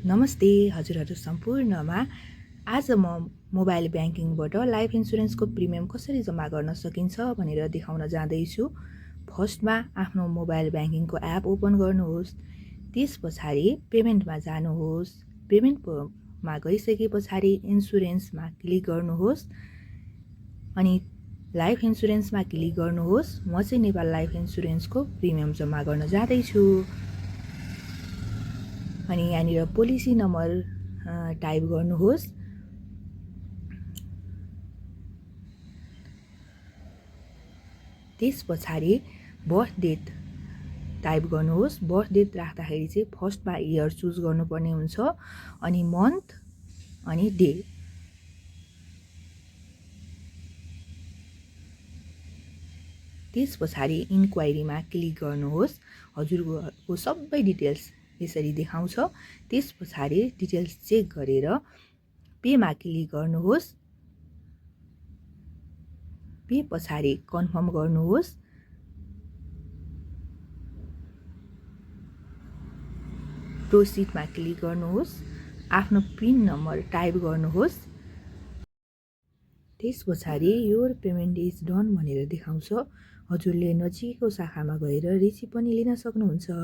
नमस्ते हजुरहरू सम्पूर्णमा। आज म मोबाइल ब्याङ्किङबाट लाइफ इन्सुरेन्सको प्रिमियम कसरी जम्मा गर्न सकिन्छ भनेर देखाउन जाँदैछु। फर्स्टमा आफ्नो मोबाइल ब्याङ्किङको एप ओपन गर्नुहोस्। त्यस पछाडि पेमेन्टमा जानुहोस्। पेमेन्टमा गइसके पछाडि इन्सुरेन्समा क्लिक गर्नुहोस् अनि लाइफ इन्सुरेन्समा क्लिक गर्नुहोस्। म चाहिँ नेपाल लाइफ इन्सुरेन्सको प्रिमियम जम्मा गर्न जाँदैछु। अनि यहाँनिर पोलिसी नम्बर टाइप गर्नुहोस्। त्यस पछाडि बर्थ डेट टाइप गर्नुहोस्। बर्थ डेट राख्दाखेरि चाहिँ फर्स्टमा इयर चुज गर्नुपर्ने हुन्छ अनि मन्थ अनि डे। त्यस पछाडि इन्क्वायरीमा क्लिक गर्नुहोस्। हजुरको सबै डिटेल्स यसरी देखाउँछ। त्यस पछाडि डिटेल्स चेक गरेर पेमा क्लिक गर्नुहोस्। पे पछाडि कन्फर्म गर्नुहोस्। प्रोसिडमा क्लिक गर्नुहोस्। आफ्नो पिन नम्बर टाइप गर्नुहोस्। त्यस पछाडि योर पेमेन्ट इज डन भनेर देखाउँछ। हजुरले नजिकैको शाखामा गएर रिसिभ पनि लिन सक्नुहुन्छ।